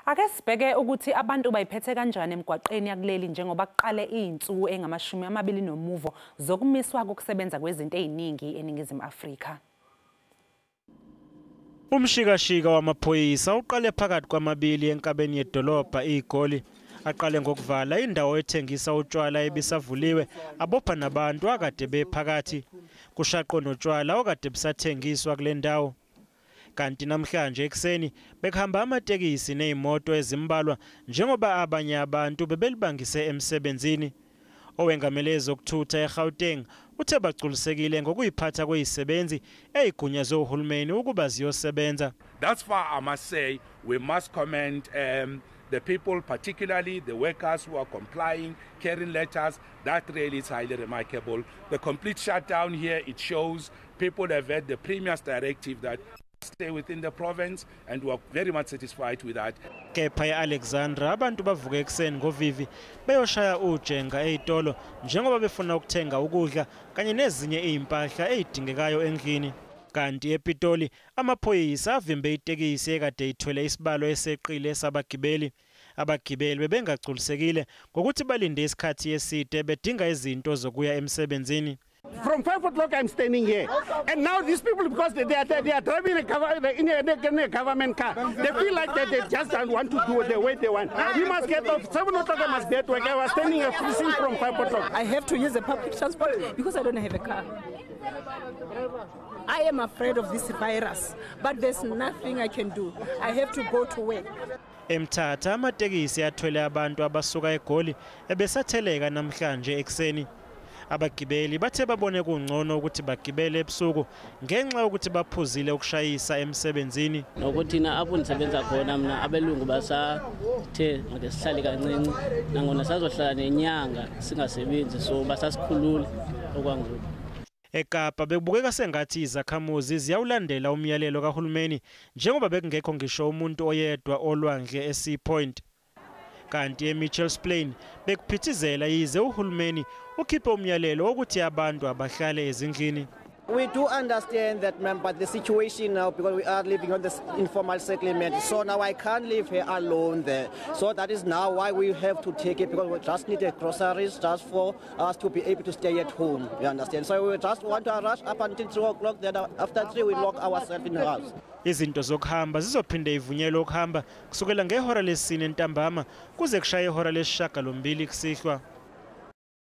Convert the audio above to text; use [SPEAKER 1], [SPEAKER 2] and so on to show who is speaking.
[SPEAKER 1] Ake sibheke ukuthi abantu bayiphethe kanjani emgwaqeni yakuleli njengoba kuqale izinsuku engamashumi 24 zokumiswa kokusebenza kwezinto eziningi eNingizimu Afrika.
[SPEAKER 2] Umshikashika wamaphoyisa uqale phakathi kwamabili enkabeni yedolobha iGoli. Aqale ngokuvala indawo ethengisa utshwala ebisavuliwe, abopha nabantu akade bephakathi. Kushaqo notshwala okade busathengiswa kule ndawo. Kanti namhlanje ekuseni bekuhamba amatekisi nezimoto ezimbalwa njengoba abanye abantu bebelibangise emsebenzini. Owengamele ezokuthutha eGauteng uthe bagculisekile ngokuyiphatha kwezisebenzi ezigunyazwe uhulumeni ukuba ziyosebenza.
[SPEAKER 3] Thus far, I must say, we must commend the people, particularly the workers who are complying, carrying letters. That really is highly remarkable. The complete shutdown here, it shows people have had the Premier's directive that stay within the province, and we are very much satisfied with that.
[SPEAKER 2] Kepha e-Alexandra abantu bavuke ekuseni ngovivi beyoshaya ujenga ezitolo njengoba befuna ukuthenga ukudla kanye nezinye izimpahla ezidingekayo endlini. Kanti ePitoli amaphoyisa avimbe itekisi ekade ithwele isibalo eseqile sabagibeli. Abagibeli bebengagculisekile ngokuthi balinde isikhathi eside bedinga izinto zokuya emsebenzini.
[SPEAKER 4] From 5 o'clock, I'm standing here. And now these people, because they are driving in a government car, they feel like that they just don't want to do it the way they want. We must get off. 7 o'clock, I must be at work. I was standing here freezing from 5 o'clock.
[SPEAKER 5] I have to use the public transport because I don't have a car. I am afraid of this virus, but there's nothing I can do. I have to go to work.
[SPEAKER 2] Emthatha amatekisi athwele abantu abasuka eGoli ebesatheleka namhlanje ekuseni. Abagibeli bathe babone kungcono ukuthi bagibele ebusuku ngenxa yokuthi baphuzile ukushayisa emsebenzini.
[SPEAKER 6] Nokuthi thina apho ndisebenza khona mna abelungu basathe ngade sihlale kancinci nangona sazohlala nenyanga singasebenzi, so basasikhulule okwangoku.
[SPEAKER 2] eKapa bekubukeka sengathi izakhamuzi ziyawulandela umyalelo kahulumeni njengoba bekungekho ngisho umuntu oyedwa olwandle eSea Point. Kanti eMitchells Plain bekuphithizela yize uhulumeni ukhiphe umyalelo wokuthi abantu abahlale ezindlini.
[SPEAKER 7] We do understand that, ma'am, but the situation now, because we are living on this informal settlement, so now I can't live here alone there. So that is now why we have to take it, because we just need the groceries just for us to be able to stay at home. You understand? So we just want to rush up until 3 o'clock, then after 3 we lock ourselves in the house.
[SPEAKER 2] Izinto zokuhamba zizophinde ivunyelwe ukuhamba kusukela ngehora 4 ntambama kuze kushaye ihora 8 kusihlwa.